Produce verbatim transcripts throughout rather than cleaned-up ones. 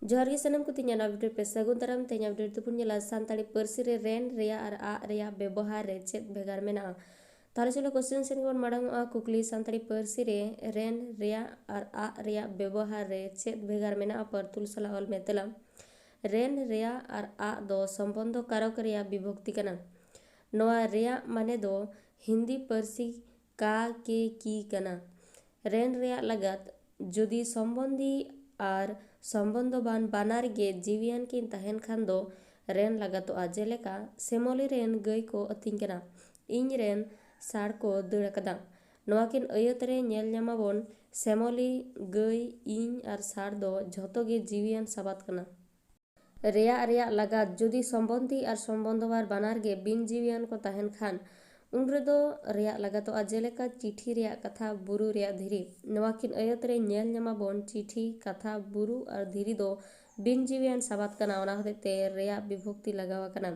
ᱡᱚᱦᱟᱨ ᱜᱮ ᱥᱟᱱᱟᱢ ᱠᱚ, ᱛᱮᱦᱮᱧᱟᱜ ᱟᱯᱰᱮᱴ ᱯᱮ ᱥᱟᱹᱜᱩᱱ ᱫᱟᱨᱟᱢ᱾ ᱛᱮᱦᱮᱧᱟᱜ ᱟᱯᱰᱮᱴ ᱫᱚᱵᱚᱱ ᱧᱮᱞᱟ ᱥᱟᱱᱛᱟᱲᱤ ᱯᱟᱹᱨᱥᱤ ᱨᱮ ᱨᱮᱱ ᱨᱮᱭᱟᱜ ᱟᱨ ᱟᱜ ᱨᱮᱭᱟᱜ ᱵᱮᱵᱚᱦᱟᱨ ᱨᱮ ᱪᱮᱫ ᱵᱷᱮᱜᱟᱨ ᱢᱮᱱᱟᱜᱼᱟ᱾ ᱛᱟᱦᱚᱞᱮ ᱪᱚᱞᱚ ᱠᱚᱥᱪᱮᱱ ᱥᱮᱫ ᱜᱮᱵᱚᱱ ᱢᱟᱲᱟᱝ ᱚᱜᱼᱟ᱾ ᱠᱩᱠᱞᱤ: ᱥᱟᱱᱛᱟᱲᱤ ᱯᱟᱹᱨᱥᱤ ᱨᱮ ᱨᱮᱱ ᱨᱮᱭᱟᱜ ᱟᱨ ᱟᱜ ᱨᱮᱭᱟᱜ ᱵᱮᱵᱚᱦᱟᱨ ᱨᱮ ᱪᱮᱫ ᱵᱷᱮᱜᱟᱨ ᱢᱮᱱᱟᱜᱼᱟ? ᱯᱟᱹᱨᱛᱩᱞ ᱥᱟᱞᱟᱜ ᱚᱞ ᱢᱮ ᱛᱮᱞᱟ᱾ ᱨᱮᱱ ᱨᱮᱭᱟᱜ ᱟᱨ ᱟᱜ ᱫᱚ ᱥᱚᱢᱵᱚᱱᱫᱷᱚ ᱠᱟᱨᱚᱠ ᱨᱮᱭᱟᱜ ᱵᱤᱵᱷᱚᱠᱛᱤ ᱠᱟᱱᱟ᱾ ᱱᱚᱣᱟ ᱨᱮᱭᱟᱜ ᱢᱟᱱᱮ ᱫᱚ ᱦᱤᱱᱫᱤ ᱯᱟᱹᱨᱥᱤ ᱠᱟ ᱠᱮ ᱠᱤ ᱠᱟᱱᱟ᱾ ᱨᱮᱱ ᱨᱮᱭᱟᱜ ᱞᱟᱜᱟᱛ: ᱡᱩᱫᱤ ᱥᱚᱢᱵᱚᱱᱫᱷᱤ ᱟᱨ ᱥᱚᱢᱵᱚᱱᱫᱷᱚᱵᱟᱱ ᱵᱟᱱᱟᱨ ᱜᱮ ᱡᱤᱣᱤᱭᱟᱱ ᱠᱤᱱ ᱛᱟᱦᱮᱱ ᱠᱷᱟᱱ ᱫᱚ ᱨᱮᱱ ᱞᱟᱜᱟᱛᱚᱜᱼᱟ᱾ ᱡᱮᱞᱮᱠᱟ, ᱥᱮᱢᱚᱞᱤ ᱨᱮᱱ ᱜᱟᱹᱭ ᱠᱚ ᱟᱹᱛᱤᱧ ᱠᱟᱱᱟ᱾ ᱤᱧ ᱨᱮᱱ ᱥᱟᱲ ᱠᱚ ᱫᱟᱹᱲ ᱟᱠᱟᱫᱟ᱾ ᱱᱚᱣᱟ ᱠᱤᱱ ᱟᱹᱭᱟᱹᱛ ᱨᱮ ᱧᱮᱞ ᱧᱟᱢᱟᱵᱚᱱ, ᱥᱮᱢᱚᱞᱤ, ᱜᱟᱹᱭ, ᱤᱧ ᱟᱨ ᱥᱟᱲ ᱫᱚ ᱡᱷᱚᱛᱚ ᱜᱮ ᱡᱤᱣᱤᱭᱟᱱ ᱥᱟᱵᱟᱫ ᱠᱟᱱᱟ᱾ ᱨᱮᱭᱟᱜ ᱨᱮᱭᱟᱜ ᱞᱟᱜᱟᱛ: ᱡᱩᱫᱤ ᱥᱚᱢᱵᱚᱱᱫᱷᱤ ᱟᱨ ᱥᱚᱢᱵᱚᱱᱫᱷᱚᱵᱟᱱ ᱵᱟᱱᱟᱨ ᱜᱮ ᱵᱤᱱ ᱡᱤᱣᱤᱭᱟᱱ ᱠᱚ ᱛᱟᱦᱮᱱ ᱠᱷᱟᱱ, ᱩᱱ ᱨᱮᱫᱚ ᱨᱮᱭᱟᱜ ᱞᱟᱜᱟᱛᱚᱜᱼᱟ᱾ ᱡᱮᱞᱮᱠᱟ, ᱪᱤᱴᱷᱤ ᱨᱮᱭᱟᱜ ᱠᱟᱛᱷᱟ, ᱵᱩᱨᱩ ᱨᱮᱭᱟᱜ ᱫᱷᱤᱨᱤ᱾ ᱱᱚᱣᱟ ᱠᱤᱱ ᱟᱹᱭᱟᱹᱛ ᱨᱮ ᱧᱮᱞ ᱧᱟᱢᱟᱵᱚᱱ, ᱪᱤᱴᱷᱤ, ᱠᱟᱛᱷᱟ, ᱵᱩᱨᱩ ᱟᱨ ᱫᱷᱤᱨᱤ ᱫᱚ ᱵᱤᱱ ᱡᱤᱣᱤᱭᱟᱱ ᱥᱟᱵᱟᱫ ᱠᱟᱱᱟ, ᱚᱱᱟ ᱦᱚᱛᱮᱡ ᱛᱮ ᱨᱮᱭᱟᱜ ᱵᱤᱵᱷᱚᱠᱛᱤ ᱞᱟᱜᱟᱣ ᱟᱠᱟᱱᱟ᱾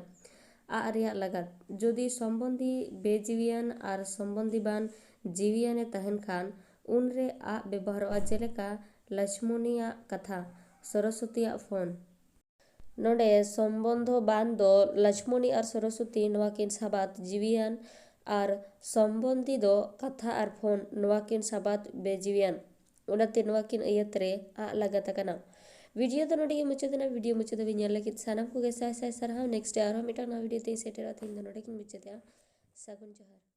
ᱟᱜ ᱨᱮᱭᱟᱜ ᱞᱟᱜᱟᱛ: ᱡᱩᱫᱤ ᱥᱚᱢᱵᱚᱱᱫᱷᱤ ᱵᱮᱡᱤᱣᱤᱭᱟᱱ ᱟᱨ ᱥᱚᱢᱵᱚᱱᱫᱷᱤᱵᱟᱱ ᱡᱤᱣᱤᱭᱟᱱᱮ ᱛᱟᱦᱮᱱ ᱠᱷᱟᱱ, ᱩᱱᱨᱮ ᱟᱜ ᱵᱮᱵᱚᱦᱟᱨᱚᱜᱼᱟ᱾ ᱡᱮᱞᱮᱠᱟ, ᱞᱚᱪᱷᱢᱚᱱᱤᱭᱟᱜ ᱠᱟᱛᱷᱟ, ᱥᱚᱨᱚᱥᱚᱛᱤᱭᱟᱜ ᱯᱷᱳᱱ᱾ ᱱᱚᱰᱮ ᱥᱚᱢᱵᱚᱱᱫᱷᱚ ᱵᱟᱱ ᱫᱚ ᱞᱚᱪᱷᱢᱚᱱᱤ ᱟᱨ ᱥᱚᱨᱚᱥᱚᱛᱤ ᱱᱚᱣᱟ ᱠᱤᱱ ᱥᱟᱵᱟᱫ ᱡᱤᱣᱤᱭᱟᱱ ᱟᱨ ᱥᱚᱢᱵᱚᱱᱫᱷᱤ ᱫᱚ ᱠᱟᱛᱷᱟ ᱟᱨ ᱯᱷᱳᱱ ᱱᱚᱣᱟ ᱠᱤᱱ ᱥᱟᱵᱟᱫ ᱵᱮᱡᱤᱣᱤᱭᱟᱱ᱾ ᱚᱱᱟᱛᱮ ᱱᱚᱣᱟ ᱠᱤᱱ ᱟᱹᱭᱟᱹᱛ ᱨᱮ ᱟᱜ ᱞᱟᱜᱟᱛ ᱟᱠᱟᱱᱟ᱾ ᱵᱷᱤᱰᱤᱭᱳ ᱫᱚ ᱱᱚᱰᱮ ᱜᱮ ᱢᱩᱪᱟᱹᱫ ᱮᱱᱟ᱾ ᱵᱷᱤᱰᱤᱭᱳ ᱢᱩᱪᱟᱹᱫ ᱫᱷᱟᱹᱵᱤᱡ ᱧᱮᱞ ᱞᱟᱹᱜᱤᱫ ᱥᱟᱱᱟᱢ ᱠᱚᱜᱮ ᱥᱟᱭ ᱥᱟᱭ ᱥᱟᱨᱦᱟᱣ᱾ ᱱᱮᱠᱥᱴ ᱨᱮ ᱟᱨᱦᱚᱸ ᱢᱤᱫᱴᱟᱝ ᱱᱟᱣᱟ ᱵᱷᱤᱰᱤᱭᱳ ᱛᱮᱧ ᱥᱮᱴᱮᱨᱚᱜᱼᱟ᱾ ᱛᱮᱦᱮᱧ ᱫᱚ ᱱᱚᱰᱮ ᱜᱤᱧ ᱢᱩᱪᱟᱹᱫᱮᱜᱼᱟ᱾ ᱥᱟᱹᱜᱩᱱ ᱡᱚᱦᱟᱨ᱾